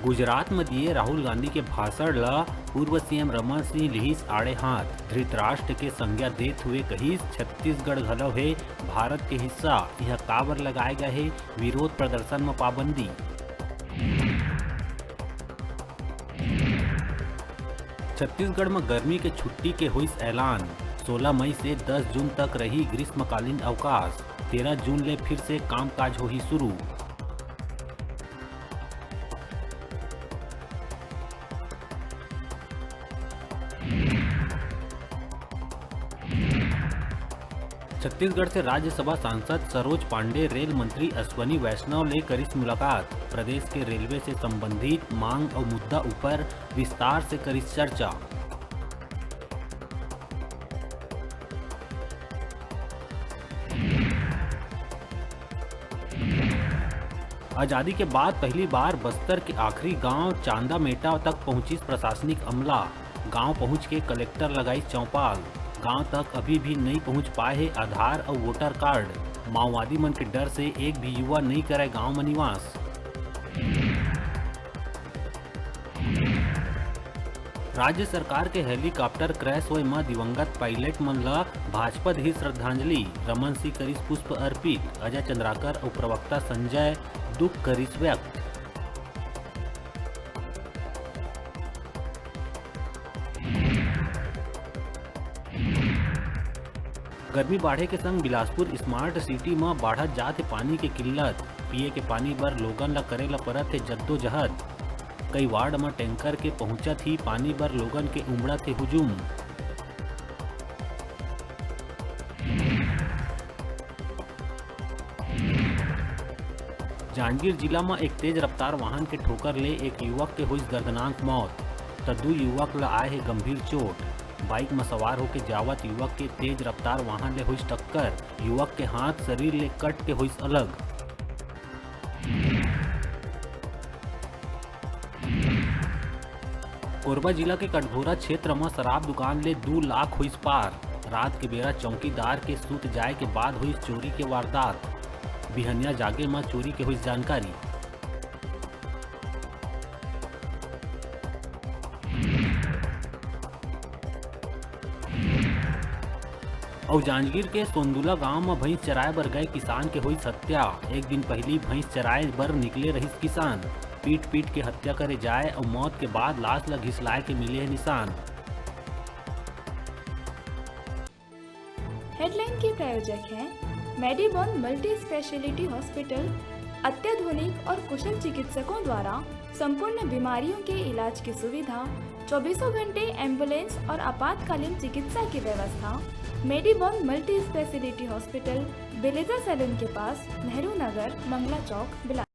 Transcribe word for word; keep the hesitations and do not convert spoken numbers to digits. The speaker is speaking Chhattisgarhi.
गुजरात म दिए राहुल गांधी के भाषण ल पूर्व सीएम रमन सिंह लिहिस आड़े हाथ। धृतराष्ट्र के संज्ञा देत हुए कहिस, छत्तीसगढ़ घलो हे भारत के हिस्सा, इहां काबर लगाए गए हे विरोध प्रदर्शन म पाबंदी। छत्तीसगढ़ म गर्मी के छुट्टी के होइस ऐलान। सोलह मई से दस जून तक रही ग्रीष्मकालीन अवकाश। तेरह जून ले फिर से कामकाज होही शुरू। छत्तीसगढ़ से राज्यसभा सांसद सरोज पांडे रेल मंत्री अश्वनी वैष्णव ले करिस मुलाकात। प्रदेश के रेलवे से संबंधित मांग अउ मुद्दा ऊपर विस्तार से करिस चर्चा। आजादी के बाद पहली बार बस्तर के आखिरी गांव चांदामेटा तक पहुंचिस प्रशासनिक अमला। गांव पहुंच के कलेक्टर लगाई चौपाल। गांव तक अभी भी नई पहुंच पाए हे आधार अउ वोटर कार्ड। माओवादी मन के डर से एक भी युवा नई करे गांव म निवास। राज्य सरकार के हेलीकॉप्टर क्रैश होए म दिवंगत पायलट मन ल भाजपा दिही श्रद्धांजलि। रमन सिंह करिस पुष्प अर्पित। अजय चंद्राकर अउ प्रवक्ता संजय दुख करिस व्यक्त। गर्मी बाढ़े के संग बिलासपुर स्मार्ट सिटी म बाढ़त जात हे पानी के किल्लत। पिए के पानी बर लोगन ल करे ल परत हे जद्दोजहद। कई वार्ड म टैंकर के पहुंचत ही पानी बर लोगन के उमड़त हे हुजूम। जांजगीर जिला म एक तेज रफ्तार वाहन के ठोकर ले एक युवक के होइस दर्दनाक मौत, त दू युवक ल आए हे गंभीर चोट। बाइक म सवार होके जावत युवक के तेज रफ्तार वाहन ले होइस टक्कर। युवक के हाथ शरीर ले कट के होइस अलग। कोरबा जिला के कटघोरा क्षेत्र म शराब दुकान ले दू लाख होइस पार। रात के बेरा चौकीदार के सूत जाए के बाद होइस चोरी के वारदात। बिहनिया जागे म चोरी के होइस जानकारी। अउ जांजगीर के सोंदुला गांव म भैंस चराए बर गए किसान के होइस हत्या। एक दिन पहिली भैंस चराए बर निकले रहिस किसान, पीट-पीट के हत्या करे जाए अउ मौत के बाद लाश ल घिसलाए के मिले हे निशान। हेडलाइन के प्रायोजक हैं मेडीबॉन मल्टी स्पेशलिटी हॉस्पिटल। अत्याधुनिक और कुशल चिकित्सकों द्वारा संपूर्ण बीमारियों के इलाज की सुविधा, चौबीसों घंटे एम्बुलेंस और आपातकालीन चिकित्सा की व्यवस्था। मेडीबॉन मल्टी स्पेशलिटी हॉस्पिटल, बेलेजा सैलून के पास, नेहरू नगर, मंगला चौक, बिलासपुर।